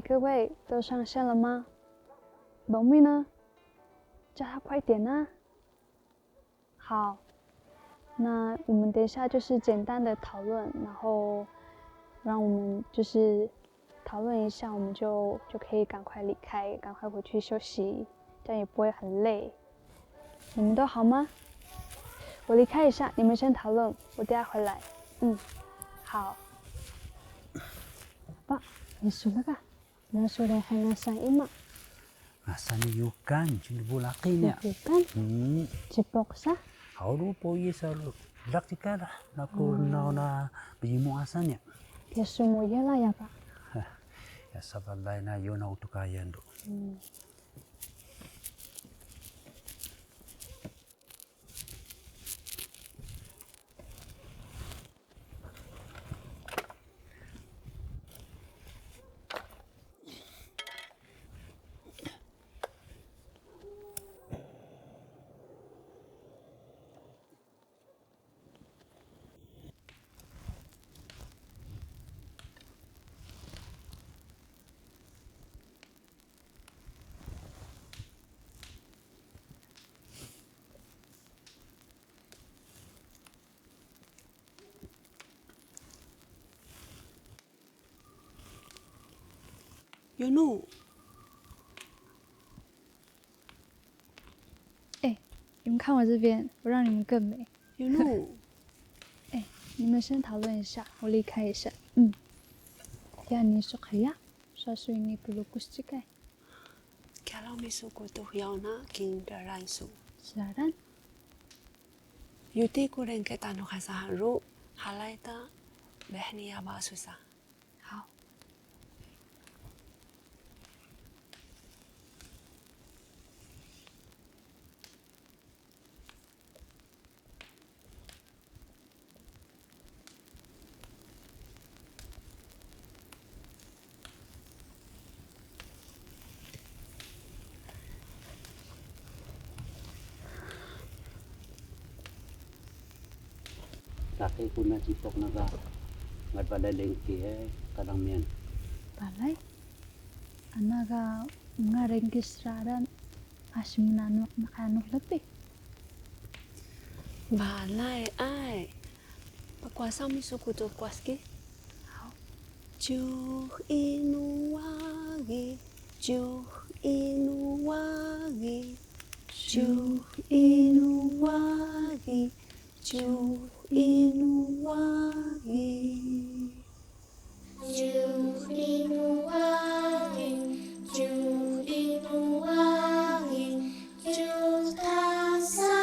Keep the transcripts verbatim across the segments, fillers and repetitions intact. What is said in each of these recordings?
各位都上线了吗？宝妹呢？叫她快点啊！好，那我们等一下就是简单的讨论，然后让我们就是讨论一下，我们就就可以赶快离开，赶快回去休息，这样也不会很累。你们都好吗？我离开一下，你们先讨论，我等下回来。嗯，好。 Apa, miso laka. Miso laka ngasan ima? Ngasan ni Yukan, cindi bulaki niya. Yukan? Hmm. Cipok sa? Haw ru po iya sa ru. Lak cika lah. Naku naw na bimu asan ya. Ya sumo iya la ya, Pak. Ya sabalay na yo na utukayan do. Hmm. Yunu. 哎，你们看我这边，我让你们更美。Yunu. 哎，你们先讨论一下，我离开一下。嗯。Ya, ini su kaya, sa su ini pelukus cikai. Kyalaw miso ku to hiyaw na kinraran su. Sraran? Yuti ku rengke tano kasa haru, halay ta behniya ba su sa. 好。 Laki ku na Cipok na ka, ngat balay lengki e, kadang miyan. Balay? Ana ka nga rengki sraran, asi mnanok na kanok lepi. Balay ay. Pkwasan miso ku to pkwas ki. Haw. Cux inu wagi, cux inu wagi, cux inu wagi, cux inu wagi. Cux inu wagi, cux inu wagi, cux tasa,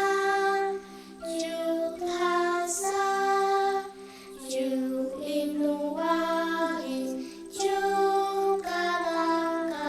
cux tasa, cux inu wagi, cux kalakaya.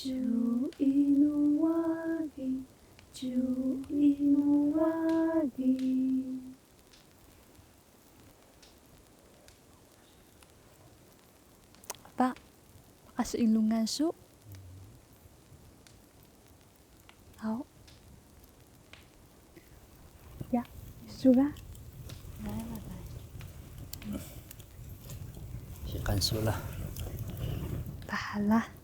Cu'i mu wagi, cu'i mu wagi. Apa, maka s'ilungan su. Aw. Ya, su ga. Sikan su la. Pahala.